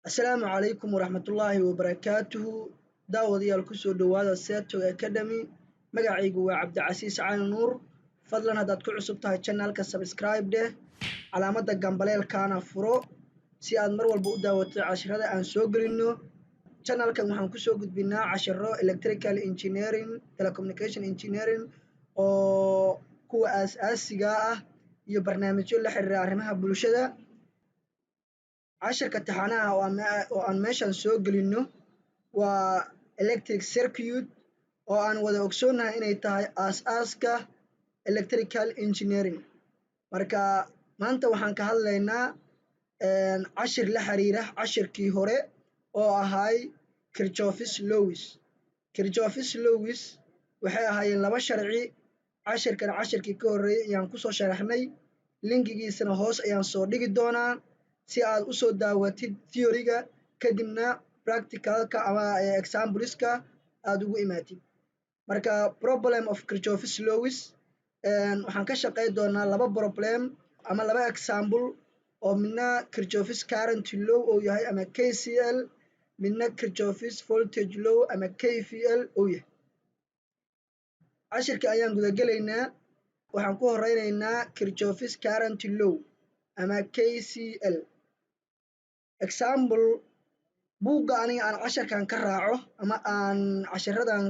Asalaamu calaykum waraxmatullaahi wabarakaatuhu. Daawadayaal, kusoo dhowaada Seto Academy. Magacaygu waa Cabdicasiis Cali Nuur. Fadlan, haddaad ku cusub tahay channelka, subscribe dheh, calaamadda gambaleelkaana furo si aad mar walba u daawato cashirada aan soo gelino. Channelkan waxaan kusoo gudbinaa cashiro electrical engineering, telecommunication engineering oo kuwa aas-aasiga ah iyo barnaamijyo la xiriira arrimaha bulshada. Cashirka taxanaha oo aan meeshan soo gelino waa electric circuit, oo aan wada ogsoonnahay inay tahay aas-aaska electrical engineering. Marka maanta waxaan ka hadlaynaa cashir la xiriira cashirkii hore oo ahaay Kirchhoff's laws. Kirchhoff's laws waxay ahaayeen laba sharci. Cashirkan cashirkii ka horreeyey ayaan kusoo sharaxnay, linkigiisana hoos ayaan soo dhigi doonaa si aad usoo daawatid theoryga, kadibna practicalka ama exampleska aada ugu imaatid. Marka problem of Kirchhoff's laws, waxaan ka shaqey doonaa laba problem ama laba example, oo midna Kirchhoff's current law uu yahay ama KCL, midna Kirchhoff's voltage law ama KVL uu yahay. Cashirka ayaan gudagelaynaa. Waxaan ku horeyneynaa Kirchhoff's current law ama KCL. Example, buugga aniga aan casharkan ka raaco ama aan cashiradan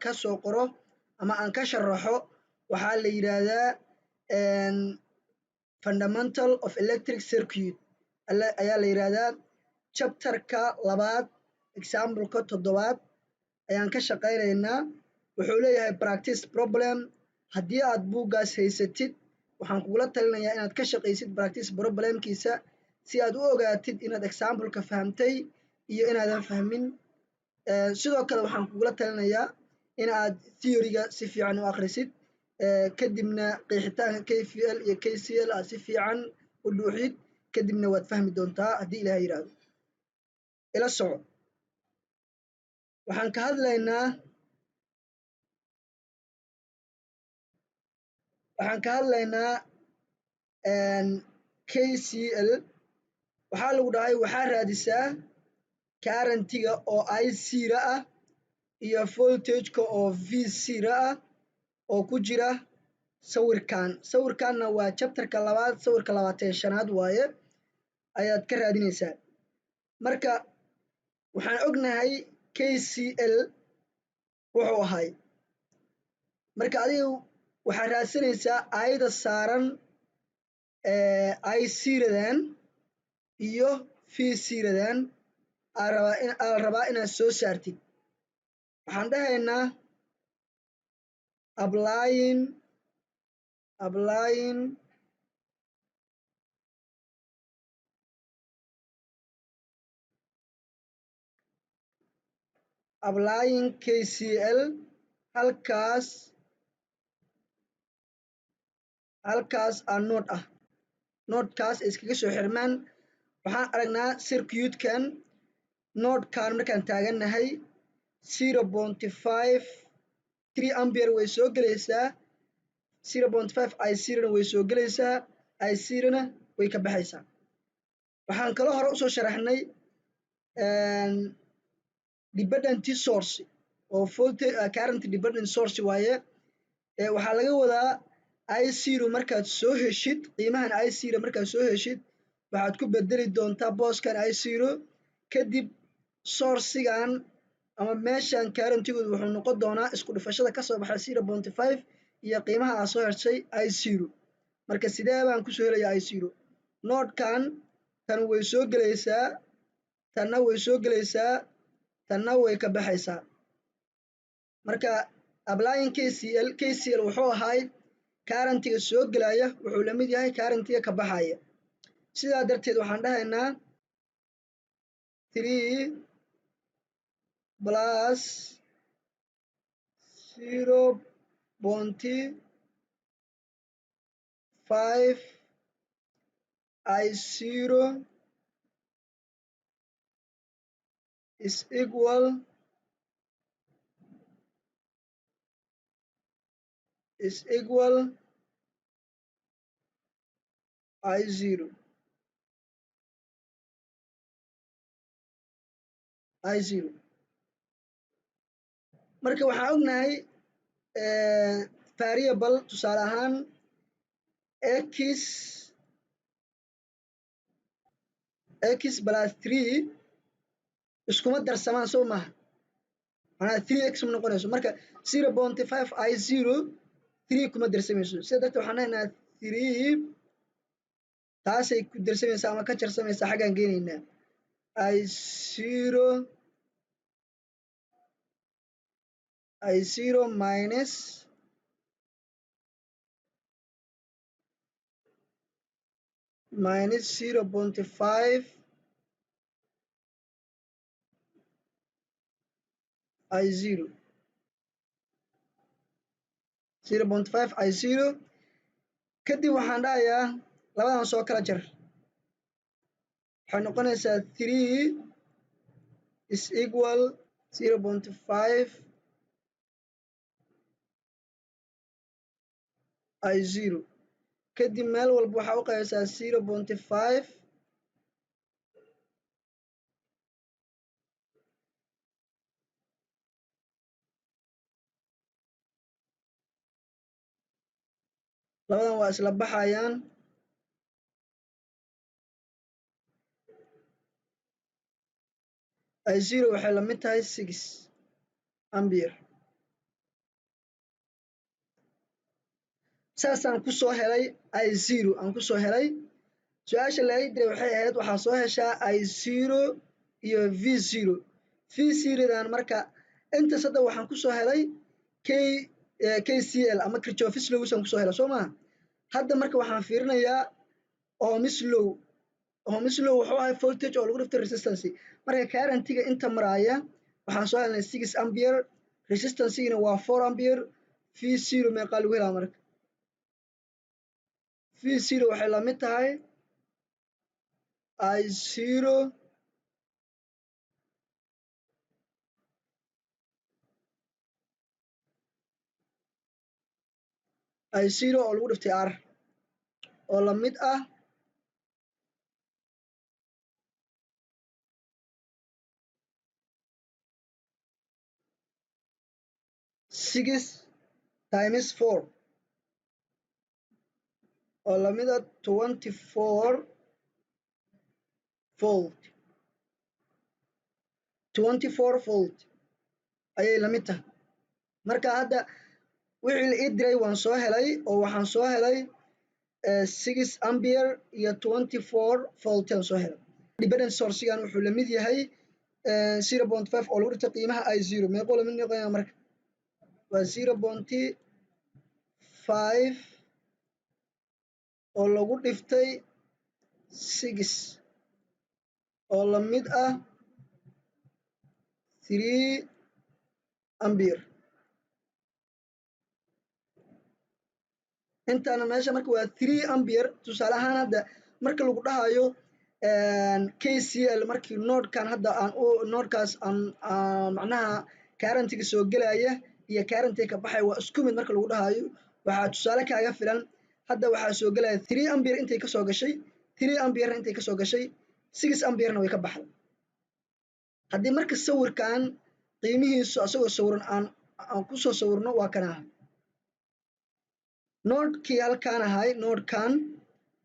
ka soo qoro ama aan ka sharaxo waxaa la yidhaahdaa Fundamental of Electric Circuit ayaa la yidhaahdaa. Chapterka labaad, exampleka toddobaad ayaan ka shaqaynaynaa. Wuxuu leeyahay practice problem. Haddii aad buuggaas haysatid, waxaan kugula talinayaa inaad ka shaqaysid practice problemkiisa si aad u ogaatid inaad exampleka fahamtay iyo inaadan fahmin. Sidoo kale waxaan kugula talinayaa in aad theoryga si fiican u akhrisid, kadibna qeexitaanka KVL iyo KCL aad si fiican u dhuuxid. Kadibna waad fahmi doontaa haddii Ilaah yidhaahdo. Ila soco. Waxaan ka hadlaynaa KCL. Waxaa lagu dhahay waxaa raadisaa currentiga oo I zero ah iyo voltageka oo V zero ah oo ku jira sawirkan. Sawirkanna waa chapterka labaad, sawirka 25aad waaye, ayaad ka raadinaysaa. Marka waxaan ognahay KCL wuxuu ahay. Marka adiga waxaad raadsanaysaa ayada saaran I zerodan iyo V zerodan aa rabaa inaad soo saartid. Waxaan dhahaynaa applying applying KCL. Halkaas aa node ah, nodekaas ay iskaga soo xirmaan. Waxaan aragnaa circuitkan, nodekan markaan taagannahay, 0.53 ampere way soo gelaysaa, 0.5 I zerona way soo gelaysaa, I zerona way ka baxaysaa. Waxaan kaloo hore usoo sharaxnay dependent source oo voltage current dependent source waaye. Waxaa laga wadaa I zero markaad soo heshid, qiimahan I zero markaad soo heshid, waxaad ku bedeli doontaa booskan I zero. Kadib sourcigan ama meeshan currentigoodu wuxuu noqon doonaa isku dhufashada kasoo baxay 0.5 iyo qiimaha aad soo heshay I zero. Marka sidee baan kusoo helayaa I zero? Nodekan tan way soo gelaysaa, tanna way soo gelaysaa, tanna way ka baxaysaa. Marka applying KCL, KCL wuxuu ahaay currentiga soo gelaya wuxuu la mid yahay currentiga ka baxaya. Sidaa darteed waxaan dhahaynaa 3 plus 0.5 I zero is equal I zero. I zero. Marka waxaan ognahay variable, tusaale ahaan x plus three iskuma darsamaan, soo maha? Manaa three x ma noqonayso. Marka 0.5 I zero three kuma darsamayso. Sida darteed waxaan leenahay three taasay ku darsamaysaa ama ka jarsamaysaa, xaggaan geenaynaa. I zero minus 0.5 I zero, 0.5 I zero. Kadib waxaan dhahayaa labadan soo kala jar. Waxay noqonaysaa three is equal 0.5 I zero. Kadib meel walba waxaa u qaybaysaa 0.5. Labadan waa isla baxayaan. I zero waxay la mid tahay 6 ampere. Saasaan ku soo helay I zero aan ku soo helay. Su-aasha laga diray waxay ahayd waxaa soo heshaa I zero iyo V zero. V zerodan marka intaas hadda waxaan kusoo helay KCL ama Kirchhoff's law-saan kusoo helay, soo maha? Hadda marka waxaan fiirinayaa Ohm's law. Ohm's law wuxuu ahay voltage oo lagu dhiftay resistance. Marka currentiga inta maraaya waxaan soo helnay 6 ampere, resistancegina waa 4 ampere. V zero meeqaa lagu helaa? Marka V zero waxay la mid tahay I zero oo lagu dhiftay R, oo la mid ah 6 times 4, oo lamid ah 24 volt. 24 volt ayay lamid tahay. Marka hadda wixii la ii diray waan soo helay, oo waxaan soo helay 6 ampere iyo 24 volt aan soo helay. Dependent sourcegan wuxuu lamid yahay 0.5 oo lagu dhigtay qiimaha I zero. Meequu lamid noqonaya? Marka waa 0.5 oo lagu dhiftay six, oo lamid ah 3 ampere. Intaana meesha marka waa 3 ampere. Tusaale ahaan hadda marka lagu dhahayo KCL, markii nodekan hadda aan u nodekaas aan macnaha currentiga soo gelaya iyo currentiga ka baxaya waa isku mid marka lagu dhahayo, waxaa tusaale kaaga filan hadda waxaa soo gelaya 3 ampere intay kasoo gashay, 3 amperena intay kasoo gashay, 6 amperena way ka baxday. Haddii marka sawirkan qiimihiisu asagoo sawiran aan kusoo sawirno, waa kana nodekii halkaan ahay. Nodekan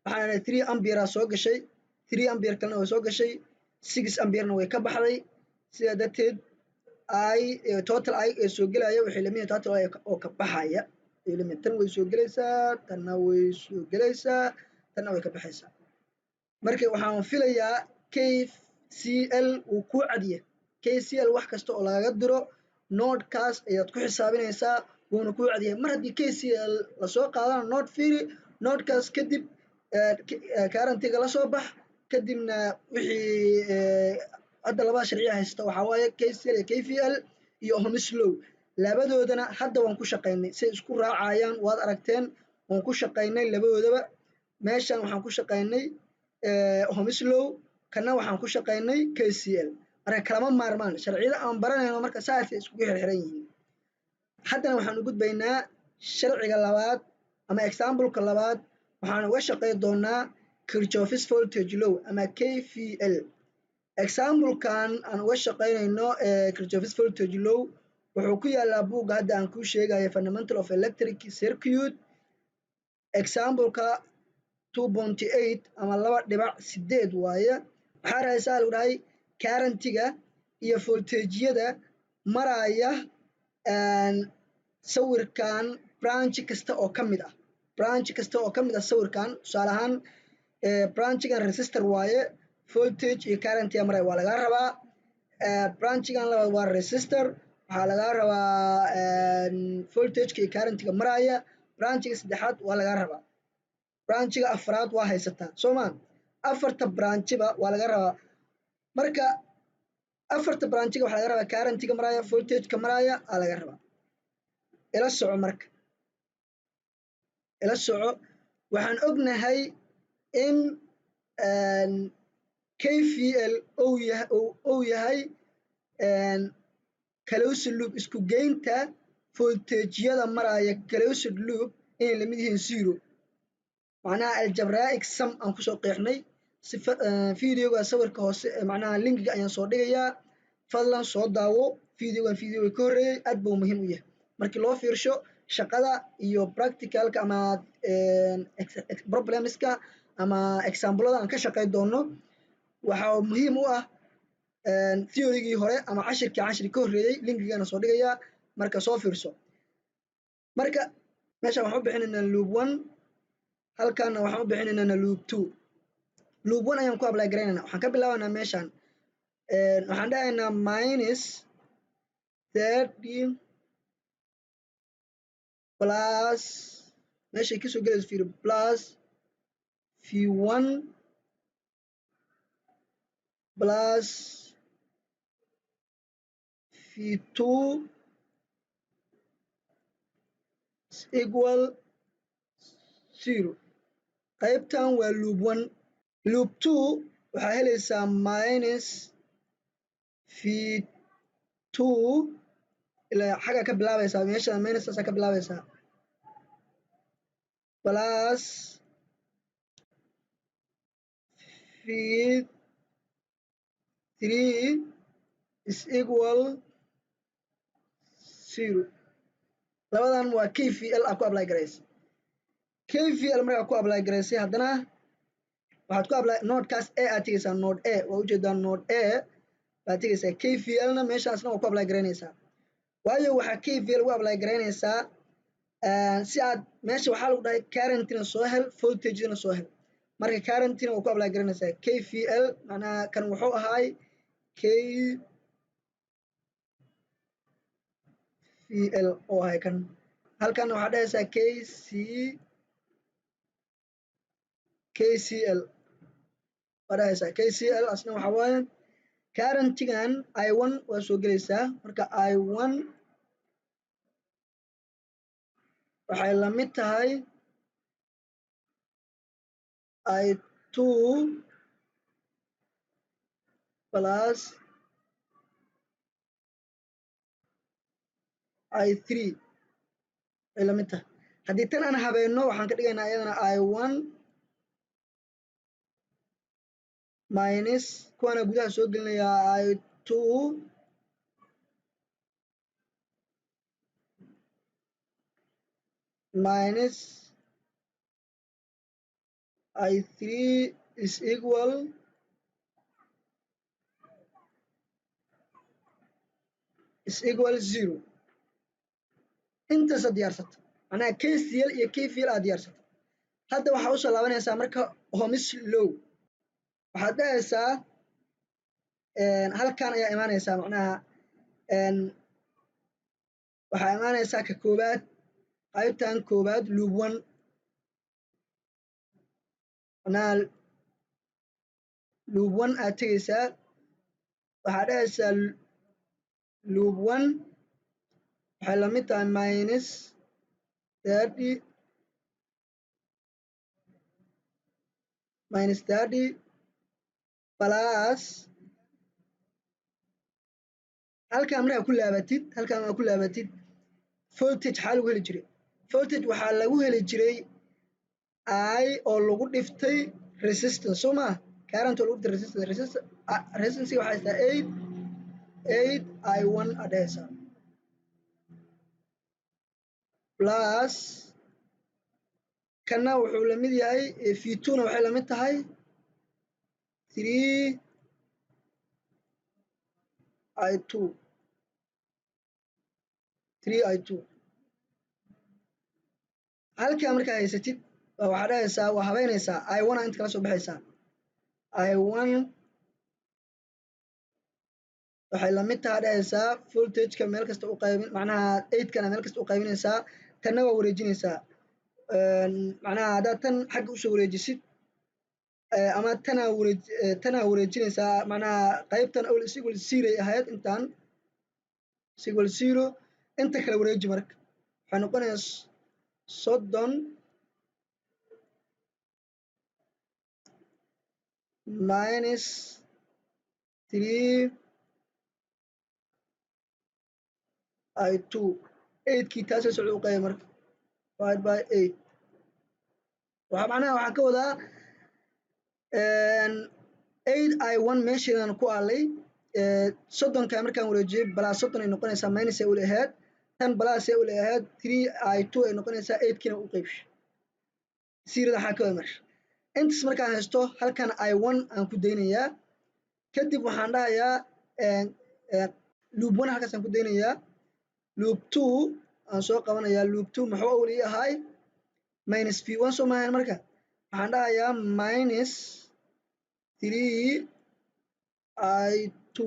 waxaan ahay 3 ampere soo gashay, 3 ampere kalena way soo gashay, 6 amperena way ka baxday. Sidaa darteed I total I ee soo gelaya waxay lamid yahay total I oo ka baxaya ay lamid. Tan way soo gelaysaa, tanna way soo gelaysaa, tanna way ka baxaysaa. Marka waxaan filayaa KCL uu kuu cadiya. KCL wax kasta oo lagaga diro nodekaas ayaad ku xisaabinaysaa, wuuna kuu cadyahay. Mar haddii KCL lasoo qaadana, node fiiri, nodekaas kadib currentiga la soo bax. Kadibna wixii hadda labada sharciya haysta waxaa waaye KCL iyo KVL iyo Ohm's law. Labadoodana hadda waan ku shaqaynay, say isku raacayaan waad aragteen. Waan ku shaqaynay labadoodaba. Meeshan waxaan ku shaqaynay Ohm's law, kana waxaan ku shaqaynay KCL. Marka kalama maarmaan sharciyada aan baranayno, marka saasay iskugu xirxiran yihiin. Haddana waxaan u gudbaynaa sharciga labaad ama exampleka labaad. Waxaan uga shaqey doonaa Kirchhoff's voltage law ama KVL. Example-kan aan uga shaqaynayno Kirchhoff's voltage law wuxuu ku yaalaa buugga hadda aan kuu sheegayo, Fundamental of Electric Circuit, example-ka 2.8 ama 2.8 waaye. Waxaa rahaysaa lagu dhahay current-iga iyo voltage-yada maraya sawirkan branch kasta oo ka mid ah, branch kasta oo ka mid ah sawirkan. Tusaale ahaan, branch-igan resistor waaye, voltage iyo current-iga maraya waa lagaa rabaa. Branch-igan labaad waa resistor, waxaa lagaa rabaa voltage-ka iyo current-iga maraya. Branch-iga saddexaad waa lagaa rabaa, branch-iga afraad waa haysataa, soo ma? Afarta branch-iba waa laga rabaa. Marka afarta branch-iga waxaa laga rabaa current-iga maraya, voltage-ka maraya aa laga rabaa. Ila soco marka, ila soco. Waxaan ognahay in KVL ou yahay closed loop, isku geynta voltage-yada maraya closed loop inay lamid yihiin zero, macnaha algebraic sum aan kusoo qeexnay. Video-ga sawirka hoose, macnaha link-iga ayaan soo dhigayaa, fadlan soo daawo video-gan. Video-ga ka horreeyey aad buu muhiim u yahay markii loo fiirsho shaqada iyo practical-ka ama problems-ka ama example-ada aan ka shaqey doono. Waxaa muhiim u ah theory-gii hore ama cashirkii cashir ka horreeyey. Link-igana soo dhigayaa, marka soo fiirso. Marka meeshan waxaan u bixinaynaa loop one, halkaana waxaan u bixinaynaa loop two. Loop one ayaan ku apply garaynayna. Waxaan ka bilaabanaa meeshan. Waxaan dhahaynaa minus 30 plus, meeshay kasoo gelayso fiiri, plus V one plus V two is equal zero. Qaybtan waa loop one. Loop two waxaa helaysaa minus V two, ilaa xagga ka bilaabaysaa, meesha minus-taasaa ka bilaabaysaa, plus V three is equal zero. Labadan waa KVL aa ku apply garaysa. KVL markaa ku apply garaysay, haddana waxaad ku apply node-kaas A aad tegeysaa. Node A waa ujeedaa, node A baad tegeysaa. KVL na meeshaasna waa ku apply garaynaysaa, waayo waxaa KVL ugu apply garaynaysaa si aad meesha waxaa lagu dhahay current-ina soo hel, voltage-na soo hel. Marka current-ina waa ku apply garaynaysaa KVL. Macnaha kan wuxuu ahaay KVL oo ahay kan. Halkan waxaa dhahaysaa KCL waa dhahaysaa. KCL asna waxaa waaye current-igan I one waa soo gelaysaa. Marka I one waxay la mid tahay I two plus I three ay la mid tahay. Haddii tan aan habeenno, waxaan ka dhigaynaa iyadana I one minus, kuwaana gudaha soo gelinayaa, I two minus I three is equal zero. Intaasa diyaarsata, macnaha KCL iyo KVL aad diyaarsata. Hadda waxaa usoo laabanaysaa marka Ohm's law. Waxaad dhahaysaa halkan ayaa imaanaysaa, macnaha waxaa imaanaysaa ka koowaad, qaybtan koowaad, loop one. Macnaha loop one aad tegeysaa, waxaad dhahaysaa loop one waxay lamid tahay minus 30, minus 30 plus. Halkaan markaa ku laabatid, halkaan markaa ku laabatid, voltage xaa lagu heli jiray? Voltage waxaa lagu heli jiray I oo lagu dhiftay resistance, soo maa? Current oo lagu dhuftay resistance. Resistance waxaa haystaa 8, 8 I1 aad dhehaysaa plus kana wuxuu la mid yahay V2 na waxay la mid tahay 3 I2, 3 I2. Halkaa markaa haysatid waxaa dhahaysaa, waa habeynaysaa, I1 inta kala soo baxaysaa. I1 waxay la mid tahay dhahaysaa voltageka meel kasta u qaybin, macnaha 8 kana meel kasta u qaybinaysaa, tanna waa wareejinaysaa. Macnaha haddaad tan xagga usoo wareejisid ama tanaa wareej, tanaa wareejinaysaa, macnaha qaybtan awal is equal zero ay ahayd, intaan is equal zero, inta kala wareeji. Marka waxay noqonaysaa 30 minus 3 I2, eightkii taasoo socda u qayb, marka divide by 8. Waxaa macnaha waxaan ka wadaa 8 I1 meesheedan ku aalay, 30-ka markaan wareejiyey plus 30 ay noqonaysaa, minus ay ula ahayd, tan plus ay ula ahayd, 3 I2 ay noqonaysaa, eightkiina u qaybshay siirada. Waxaa ka wada marka intaas markaan haysto, halkan I1 aan ku daynayaa. Kadib waxaan dhahayaa loop one halkaasaan ku daynayaa, loop two aan soo qabanayaa. Loop two muxuu awal ii ahaay? Minus V1 soo maahan? Marka waxaan dhahayaa minus 3 I2,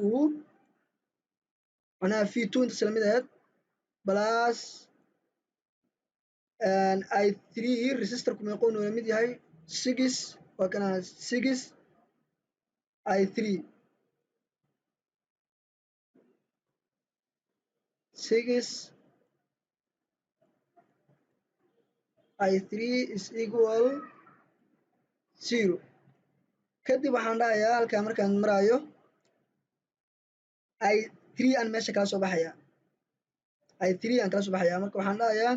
macnaha V2 intaas lamid ahayd, plus I3. Resistorku meequu noo lamid yahay? 6, waa kana 6 I3, 6 I3 is equal 0. Kadib waxaan dhahayaa halkaa markaan maraayo I3 aan meesha kala soo baxayaa, I3 aan kala soo baxayaa. Marka waxaan dhahayaa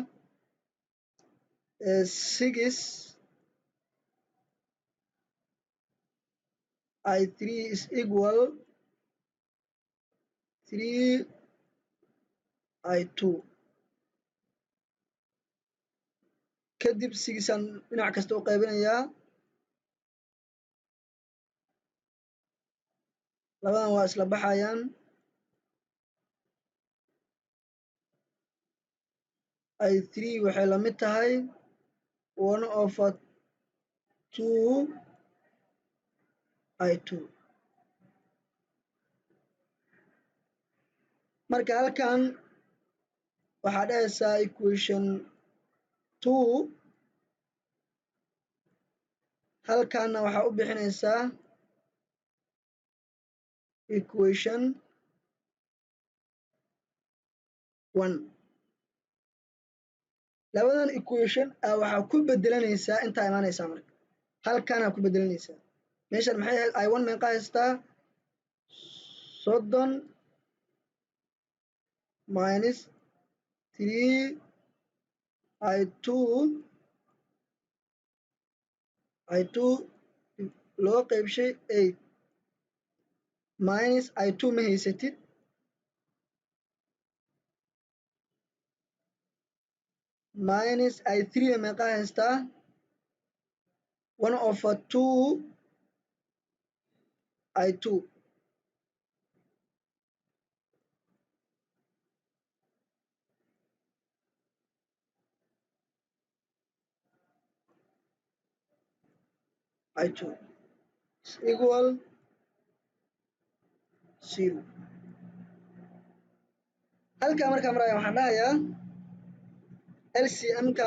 6 I3 is equal 3 I2. Kadib sixaan dhinac kasta u qaybinayaa, labadan waa isla baxayaan. I3 waxay la mid tahay 1 over 2 I2. Marka halkan waxaa dhahaysaa equation two, halkanna waxaa u bixinaysaa equation one. Labadan equation a waxaa ku bedelanaysaa intaa imaanaysaa. Marka halkanaa ku bedelanaysaa. Meeshan maxay ahayd? I1 meeqa haystaa? 30 minus 3 I2, I2 loo qeybshay 8, minus I2 ma haysatid, minus I3 na meeqa haystaa? 1 over 2 I2. I2 is equal 0. Halkaa markaa maraya waxaan dhahayaa LCM-ka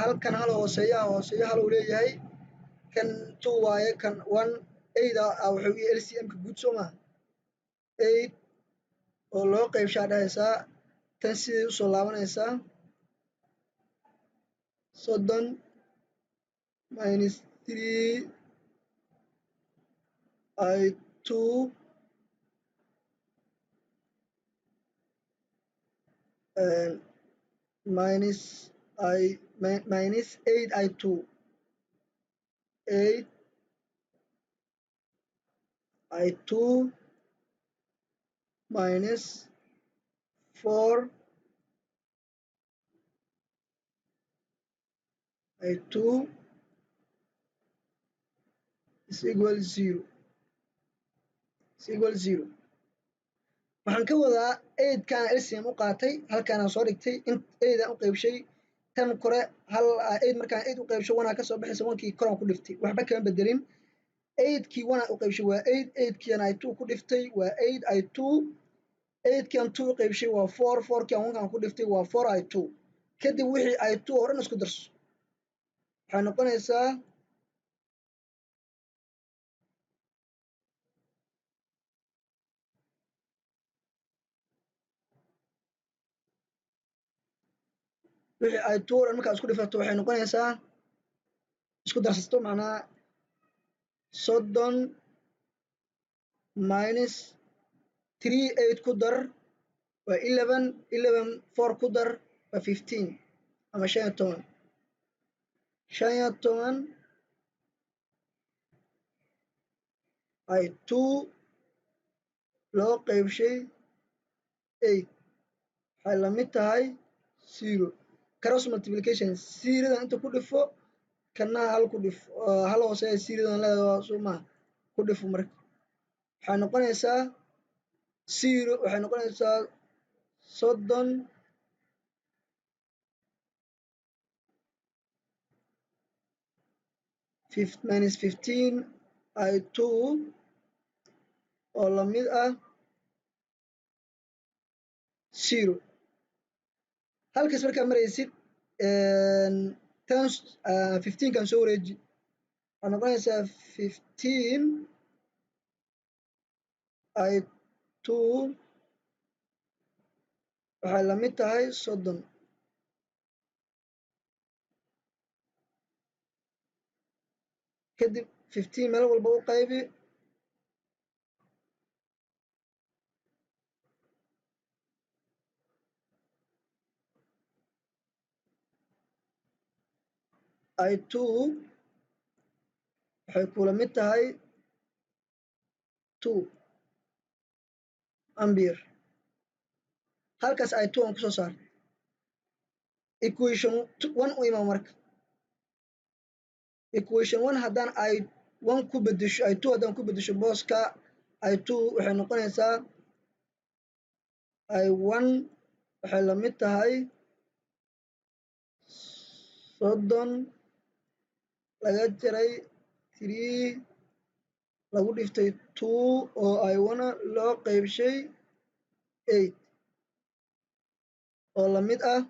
halkan hal hooseeya, hooseeyo hal uu leeyahay, kan two waaye, kan one, eight wuxuu yahay LCM-ka guud, soo maha? Eight oo loo qeybshaa dhahaysaa, tan siday usoo laabanaysaa, 30 minus 3 I2 minus I minus 8 I2, 8 I2 minus 4 I2 is equal 0, is equal 0. Waxaan ka wadaa 8 kan LCM u qaatay, halkaanaan soo dhigtay in 8 aan u qaybshay tan kore hal 8. Markaan 8 u qaybsho, 1 aa kasoo baxaysa, 1-kii koraan ku dhiftay, waxba kama bedelin. 8-kii 1 aan u qaybshay waa 8, 8-kiian I2 ku dhiftay waa 8 I2, 8-kii aan 2 u qaybshay waa 4, 4-kii aan 1-kaan ku dhiftay waa 4 I2. Kadib wixii I2 oo dhan isku darso, waxay noqonaysaa wixii I2 oo dhan markaa isku dhifato, waxay noqonaysaa isku darsato macnaha 30 minus 3, 8 ku dar waa 11, 11 4 ku dar waa 15 ama 15, 15 I2 loo qeybshay 8 waxay la mid tahay 0. Cross multiplication, zerodan inta ku dhifo, kana hal ku dhif, hal hooseeya zerodan leedahay, soo maha? Ku dhifo. Marka waxay noqonaysaa 0, waxay noqonaysaa 30 minus 15 I2 oo lamid ah 0. Halkaas markaa maraysid, tan 15-kan soo wareeji, waxay noqonaysaa 15 I2 waxay lamid tahay 30. Kadib 15 meel walba u qaybi. I2 waxay kula mid tahay 2 ampere. Halkaas I2 aan kusoo saarnay. Equation one u imaa. Marka equation one haddaan I1 ku bedesho, I2 haddaan ku bedesho booska I2, waxay noqonaysaa I1 waxay la mid tahay 30 laga jaray 3 lagu dhiftay 2 oo I1 loo qeybshay 8 oo lamid ah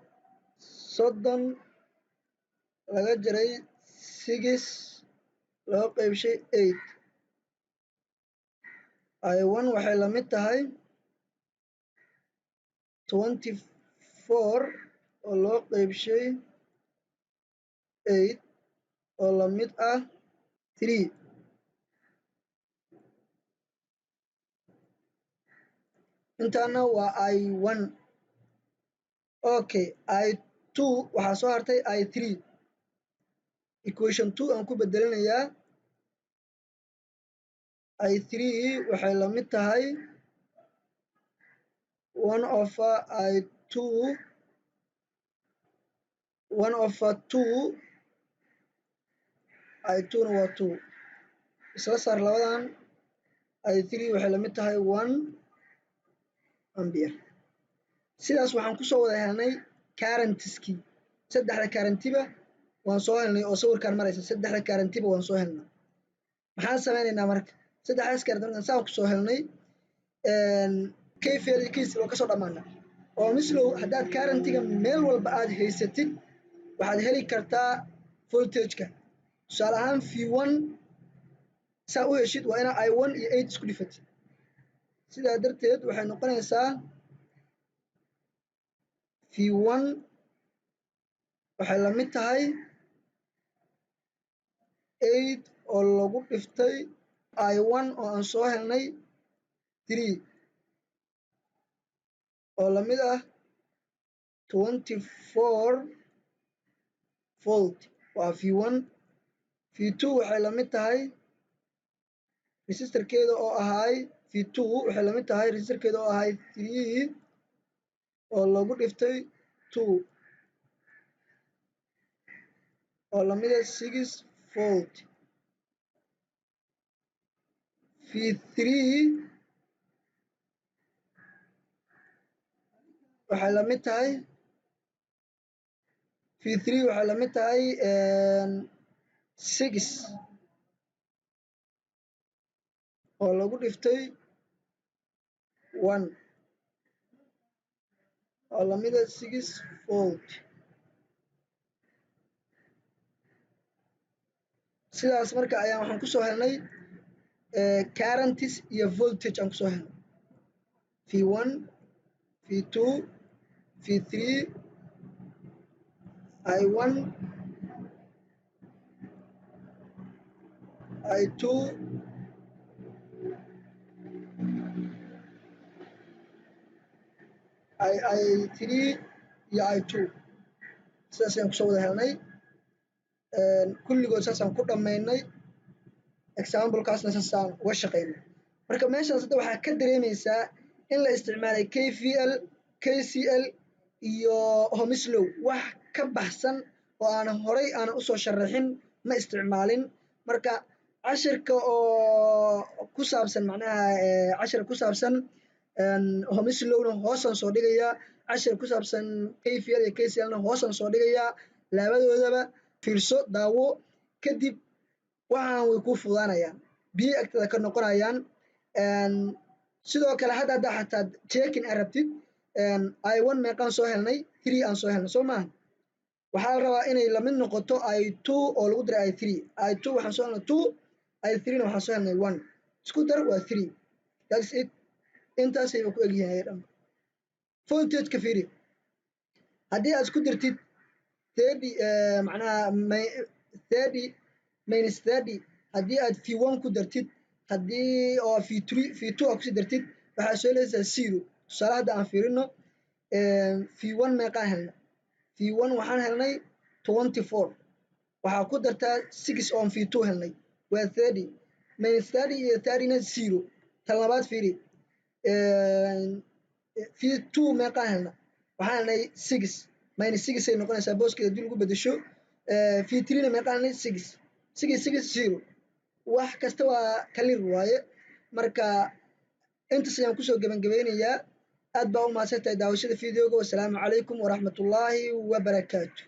30 laga jaray 6 loo qeybshay 8. I1 waxay la mid tahay 24 oo loo qeybshay 8 oo la mid ah 3. Intaana waa I1. Okay, I2 waxaa soo hartay I3. Equation 2 aan ku bedelinayaa. I3 waxay la mid tahay 1 over I2, 1 over 2, I2 na waa 2. Isla saar labadan. I3 waxay la mid tahay 1 ampere. Sidaas waxaan kusoo wada helnay currentiskii. Saddexda currentiba waan soo helnay oo sawirkaan maraysa, saddexda currentiba waan soo helnay. Maxaan sameynaynaa marka saddexdaas current markaan saan kusoo helnay? KVL iyo KCL oo kasoo dhamaana oo mislow, haddaad currentiga meel walba aad haysatid, waxaad heli kartaa voltageka. Tusaale ahaan, V1 saa u heshid waa inaa I1 iyo 8 isku dhifatid. Sidaa darteed waxay noqonaysaa V1 waxay la mid tahay 8 oo lagu dhiftay I1 oo aan soo helnay 3 oo lamid ah 24 volt. Waa V1. V2 waxay la mid tahay Resistorkeeda oo ahaay V2 waxay la mid tahay resistorkeeda oo ahaay 3 oo lagu dhiftay 2 oo la mid ah 6 volt. V3 waxay la mid tahay V3 waxay la mid tahay 6 oo lagu dhiftay 1 oo la mid ah 6 volt. Sidaas marka ayaan waxaan ku soo helnay currents iyo voltage aan ku soo helnay V1 V2 V3 I1 I2 I3 iyo I2. Sidaas ayaan kusoo wada helnay kulligood, saasaan ku dhammaynay examplekaasna saasaan uga shaqaynay. Marka meeshaas hadda waxaa ka dareemaysaa in la isticmaalay KVL, KCL iyo Ohm's law. Wax ka baxsan oo aan horay aanan usoo sharaxin ma isticmaalin. Marka cashirka oo ku saabsan macnaha cashirka ku saabsan Ohm's lawna hoosaan soo dhigayaa, cashir ku saabsan KVL iyo KCL-na hoosaan soo dhigayaa. Labadoodaba fiirso, daawo, kadib waxaan way kuu fududaanayaan, biyo agtada ka noqonayaan. Sidoo kale hadda haddaa xataa checking aad rabtid, I1 meeqaan soo helnay? 3 aan soo helnay, soo maaha? Waxaa la rabaa inay lamid noqoto I2 oo lagu diray I3. I2 waxaan soo helnay 2, I3 na waxaan soo helnay 1, isku dar waa 3. That's it, intaasayba ku egyihiin ayaga dhan. Voltageka fiiri, haddii aad isku dirtid 30, macnaha 30 minus 30, haddii aad V1 ku dartid, haddii oo V3 V2 aad kusii dartid, waxaad soo helaysaa 0. Tusaale hadda aan fiirino, V1 meeqaan helnay? V1 waxaan helnay 24, waxaa ku dartaa 6 oon V2 helnay, waa 30. Minus 30 iyo 30 na 0. Tan labaad fiiri, V2 meeqaan helnay? Waxaan helnay 6, minus 6 ay noqonaysaa booskeeda haddii lagu bedesho. V3 na meeqaan helnay? 6, 6 6 0. Wax kasta waa clear waaye. Marka intaas ayaan kusoo gebangabeynayaa. Aad baa u mahadsan tahay daawashada videoga. Wasalaamu calaykum waraxmatullaahi wabarakaatu.